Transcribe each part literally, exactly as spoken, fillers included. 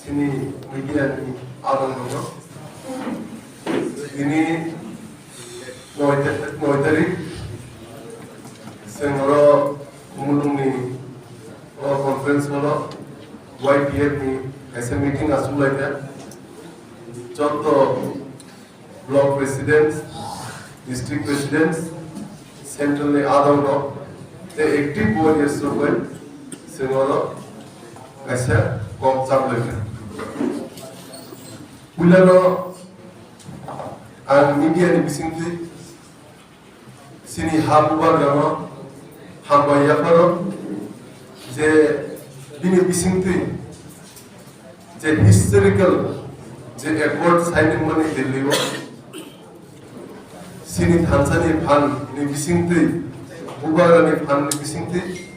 Chini media ni adong no. Ini noi ta-, noi tarik. Chwng oro mulung ni oro conference hall o Y T F ni kaisa meeting achuk lai kha. Joto block president, district president, central ni adong rok, tei active warriors rok bai chwng oro kaisa kok chap lai kha. Puila no ang media ni bisingtwi chini ha bubagrano hambai yapharo je bini bisingtwi je historical je accord signing mani Delhi o chini thansa ni phan ni bisingtwi bubagra ni phan ni bisingtwi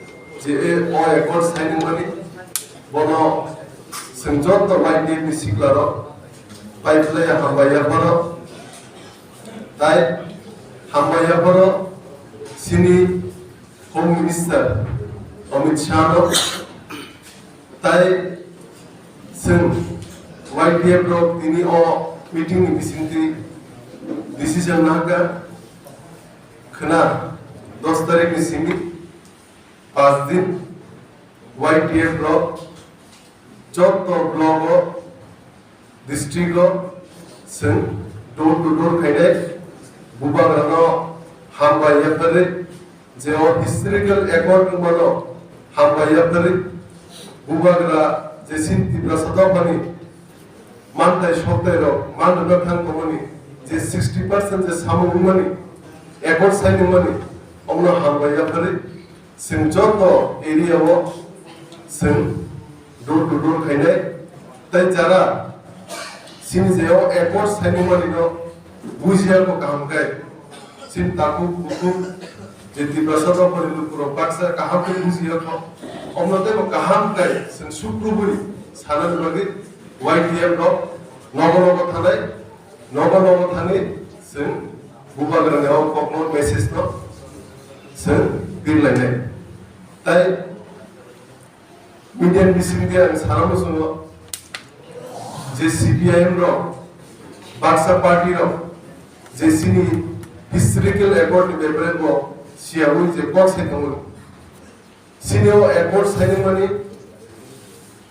je o accord signing mani bono chwng joto Y T F ni sikla rok pai phlai hambai yapharo. Tai hambai yapharo chini Home Minister Amit Shah no. Tai chwng Y T F rok tini o meeting ni bisingtwi decision nahakha khwna dos tarik ni simi pas din Y T F rok joto block o district o chwng door to door khainai bubagrano hambai yapharwi je o historical accord wngmano hambai yapharwi bubagra je chini Tiprasa dophani mantai soktai rok man rwna thang tongmani je sixty percent je samung wngmani accord sign wngmani omono hambai yapharwi chwng joto area o chwng door to door khainai tei jara chini je o accord sign wngmani no bujiya ko kaham khe chini takhuk bukhuk je Tiprasa dophani lukurok baksa kaham khe bujiya kho omono teibo kaham khe chwng sukrubui sanani bagwi Y T F rok nogo nogo thanai nogo nogo thani chwng bubagrani o kokno message no chwng birlainai. Tai media ni bisingtwi ang sana muchungo je C P I M rok baksa party rok je chini historical accord ni bepare bo siyaui je kok sai tongo. Chini o accord signing mani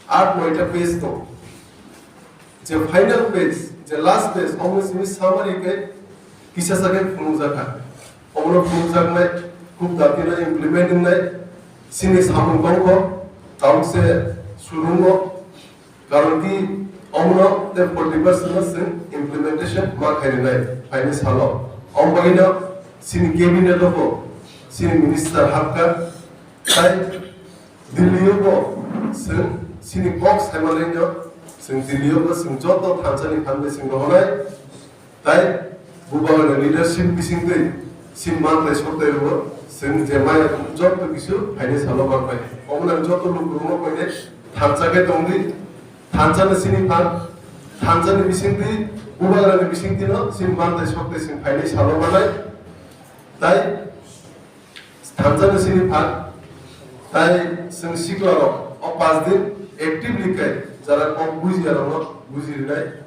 aat noita page tongo. Je final page, je last page, omo simi summary khe kisa sa khe phunukjakha. Omono phunukjaknai, khub dakti no implement wngnai, chini samung tongkho, kaukse surungo, karon ki omono tei forty percent no chwng implementation ma khainai, phaini salo. Omo bagwino chini cabinet o bo chini minister hapkha, tai Delhi o bo chwng chini kok saimanai no chwng Delhi o bo chwng joto thansa ni phan bai chwng rohonai. Tai bubagrani leadership bisingtwi chini mantai soktai rwo chwng je maya joto kisu phaini salo manpai. Omono joto lukurokno koinai thansa khe tongdi, thansa no chini phan, thansa ni bisingtwi bubagrani bisingtwi no chini mantai soktai chwng phaini salo manai. Tai Thansa ni sini phan, tai chwng sikla rok o pas din actively khe jara kok bujiya rok no buji rinai,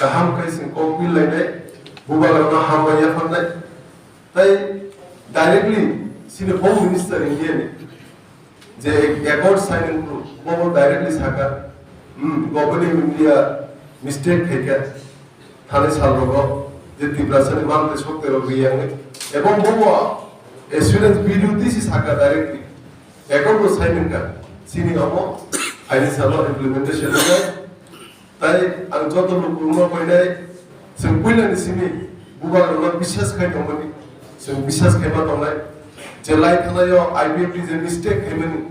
kaham khe chwng kok bil lainai, bubagra no hambai yapharnai, tai directly sini Home Minister India ni je accord signing bo bo directly saka, hmm, Government of India mistake khaikha. Thani salrogo je Tiprasani mantai sokterok riyangni, ebong bobo assurance B D O tisi saka directly, accord bo sign wngkha, chini omo aini salo implementation wngnai. Tai ang joto lukurokno koinai, chwng puilani simi bubagrokno biswas khai tongmani, chwng biswas khaima tongnai. Je lai thanaio I P F T je mistake khaimani,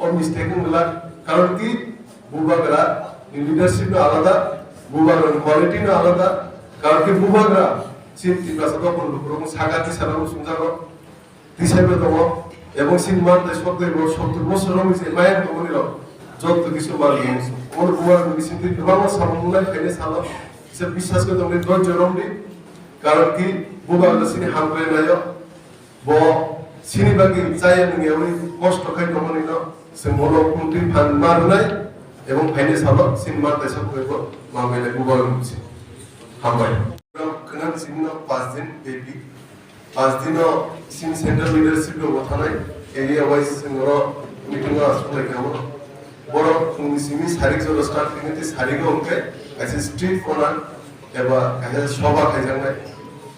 o mistake wngla, karon ki Bubagra ni leadership no alada, bubagra ni quality no alada, karon khe bubagra chini Tiprasa dophani lukurok saka tisa rok sungjago, tisa bo tongo, ebong chini mantai sotto bosor, sottor bosor rok ni se maya tongmani rok, joto kisu mantai. Omo bubagra ni bisingtwi kwbangma samung wngnai phainai salo, se biswas khe tongdi, dhoirjo romdi, karon khe bubagra chini hamkrai naio. Bo chini bagwi chaya nungyaui kosto khai tongmani no chwng bono kuntwi phan ma rwnai. Ebong phaini salo chini ma taisa phaibo manbainai bubagra mungsi. Hambai. Khwnang chini no pas din bepi. Pas dino chini central leadership rok bo thanai area wise chwng oro meeting o aswk lai kha. Borok phungni simi sarik jora start khainai tei sarik o hwnkhe kaisa street corner eba kaisa soba khaijaknai.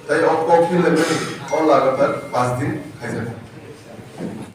Tai o kok philaimani o lagatar pas din khaijaknai.